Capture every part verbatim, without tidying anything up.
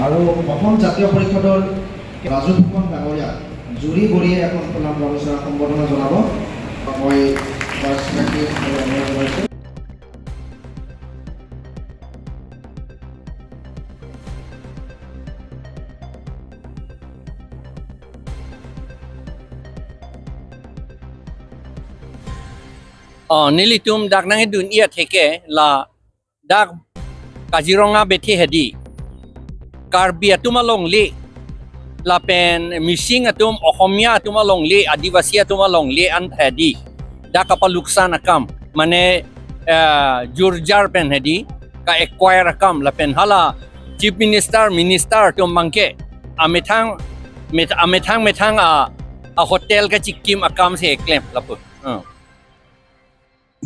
আৰু অসম জাতীয় পৰিষদৰ ৰাজু ফুকন ডাঙৰীয়া জুৰি বৰিয়ে এখন প্ৰণাম গামোচা সম্বৰ্ধনা জনাব। মই Vice Secretary ডাঙৰীয়াক জনাইছো। Oh, nelitum dak nangdun-i atheke ladak Kaziranga bethe hedi Karbi atum alongle lapen Mising atum, Ohomia atum alongle, Adivasi atum alongle an hedi dak kapaluksan akam, mane, eh, jurjar pen hedi ka-acquire akam lapen hala Chief Minister, Minister atum abangke amethang, met-, amethang methang a, a hotel kachikim akam si keklem lapu. Hmm.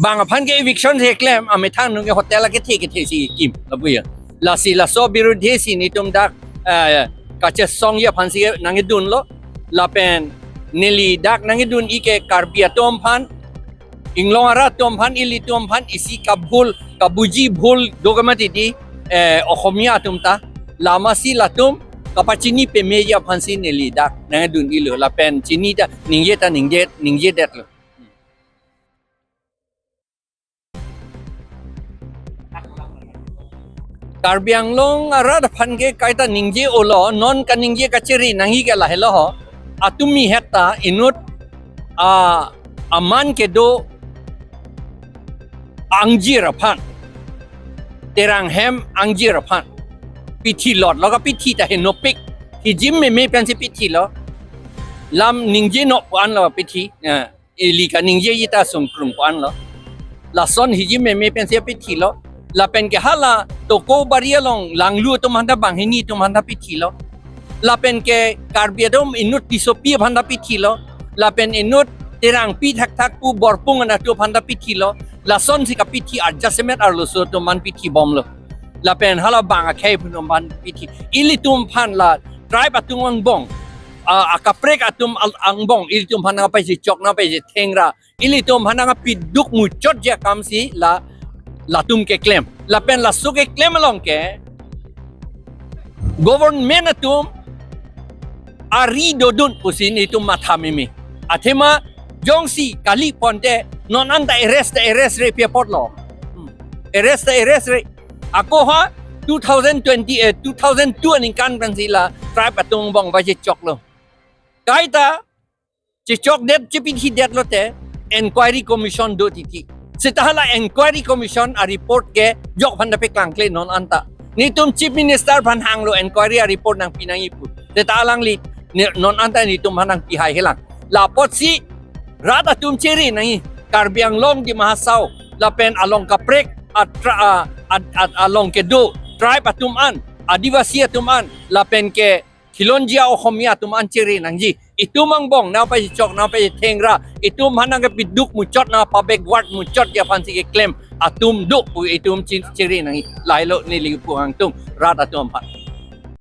Bang aphan ke eviction si keklem, amethang nung ke hotel akethe kethe si kim lapu ya. Lasi laso birudhe si nelitum dak, eh, kachesongji aphan si nangdunlo. Lapen neli dak nangdun-i ke Karbi atum aphan, inglong arat atum aphan, ilitum aphan isi kabhul, kabuji bhul do ke mati di, eh, Ohomia atum ta. Lasi latum kapachini pameji aphan si neli dak nangdun-ilo. Lapen chini ta ningje ta ningje, ningjedetlo. Karbi Anglong arat aphan ke kaita ningje-olo, non kaningje kachere nangji ke lahelo ho. Atumi het ta inut a, aman kedo angjir aphan, terang hem angjir aphan pithi lotlo, kapithi ta henopik, hijim meme pensi pithilo. Lam ningje nok pu anlo pithi, eh, ili kaningjeji ta sungkrung pu anlo. Lason hijim meme pensi pithilo. Lapen ke hala Tokobari along langlu atum aphan ta banghini atum aphan ta pithilo. Lapen ke Karbi atum inut Tissopi aphan ta pithilo. Lapen inut terangpi thakthak pu Borpung anatthu aphan ta pithilo. Lasonsi kapithi arjasemet arloso atum aphan pithibomlo. Lapen hala bang akhei atum aphan pithi. Ilitum aphan la tribe atum angbong, a, akaprek atum al-, angbong, ilitum aphan nangpachechok, nangpachethengra, ilitum aphan nangpiduk muchotji akam si la, latum keklem. Lapen laso keklem along ke government atum ari dodun pusi nelitum matha meme. Athema jongsi kali ponte non anta arrest, arrest-re pi apotlo. Hmm. Arrest, arrest-re. Ako ha two thousand twenty, eh, two thousand two aningkan pensi la tribe atum angbong pachechoklo. Kaita chechokdet, chepithidetlo te inquiry commission do titi. Seta hala inquiry commission a-report ke jok aphan ta paklangkle non anta. Nelitum Chief Minister aphan hanglo inquiry a-report nangpi nangji pu. Seta alangli ne-, non anta nelitum aphan nangpihai helang. La apotsi rat atum chere nangji, Karbi Anglong, Dima Hasao, lapen along kaprek atra-, a, a, a, along kedo tribe atum an, Adivasi atum an, lapen ke Khilonjia Ohomia atum an chere nangji. Itum angbong nangpachechok, nangpachethengra, itum aphan nangkepiduk muchot, nangpa-backward muchotji aphan si keklem atum do pu itum chin-, chere nangji. Lahelo neli pu hangtung rat atum aphan.